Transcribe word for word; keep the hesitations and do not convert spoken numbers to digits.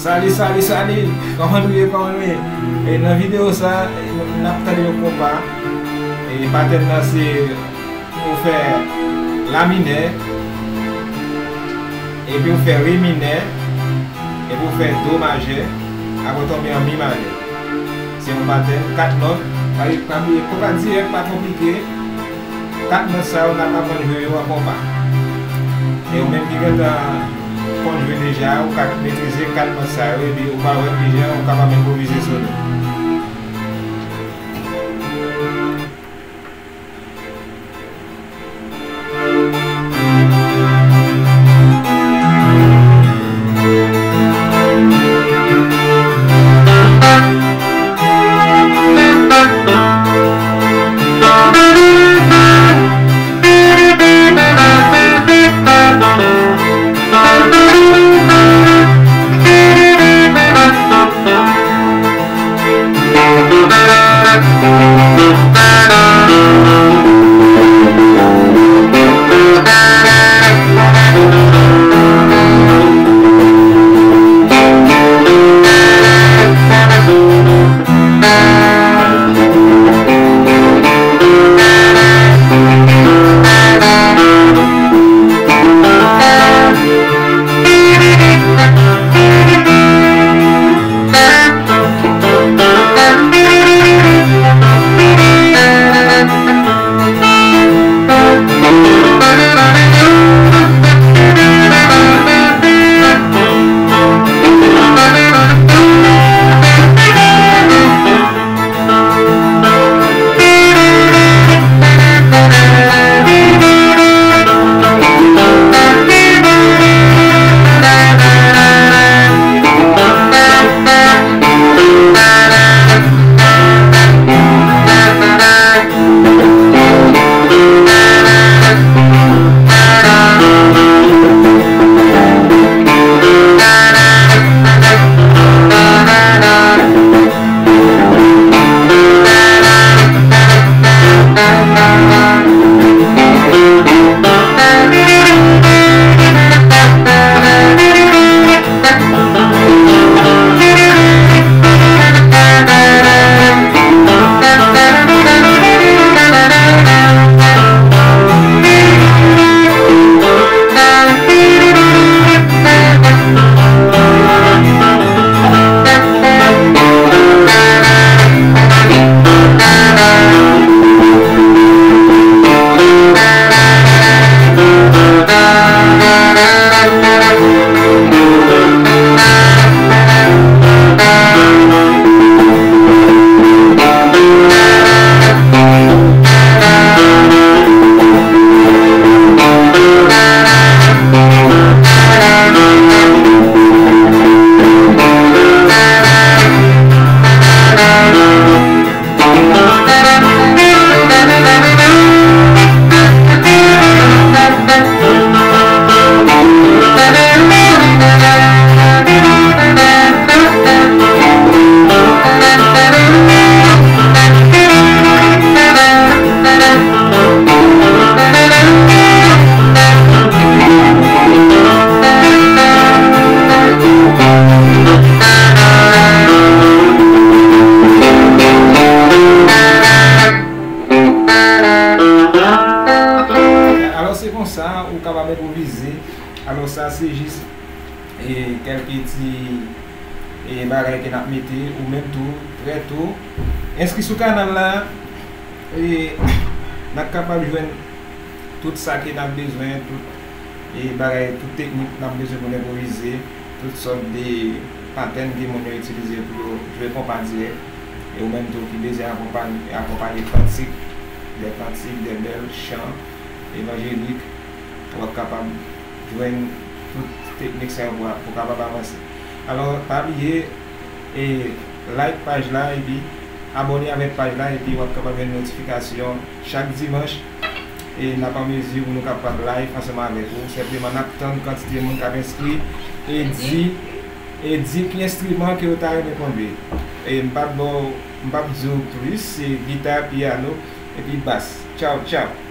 Salut, salut, salut! Kòman nou ye, kòman nou ye? E nan videyo sa, e n ap tande yon konpa. E patèn nan se ou fè la minè, epi ou fè re minè, epi ou fè do majè, apre ou tonbe an mi majè. Se yon patèn, kat nòt, pa, pa bliye, konpa dirèk pa konplike. Kat nòt sa yo n ap aprann jwe yo an konpa. E ou menm ki gentan konn jwe deja, ou ka metrize kat nòt sa yo, epi ou pa wè kijan ou kapab enpwovize solo. Alò, se konsa ou kapab enpwovize. Alò, sa se jis, e, kèlke ti, e, bagay ke n ap mete, ou menm tou, trè tou. Enskri sou kanal la, e n ap kapab jwenn tout sa ke n ap bezwen, tout, e, bagay, tout teknik n ap bezwen pou n enpwovize, tout sòt de patèn ke moun yo itilize pou yo jwe konpa dirèk. E ou menm tou ki bezwen akonpanye, akonpanye kantik, de kantik, de bèl chan evanjelik, w ap kapab jwenn tout teknik sa yo pou, pou w kapab avanse. Alò, pa bliye, e, like paj la, epi abòne avèk paj la, epi w ap kapab jwenn notifikasyon chak dimanch. E n ap an mezi pou nou kapab live ansanm avèk ou. Senpleman, n ap tann kantite moun k ap enskri e di, e di ki enstriman ke yo ta renmen konn jwe. E m p ap ba w, m p ap di w plis, se gita, pyano, epi bas. Tchaw, tchaw.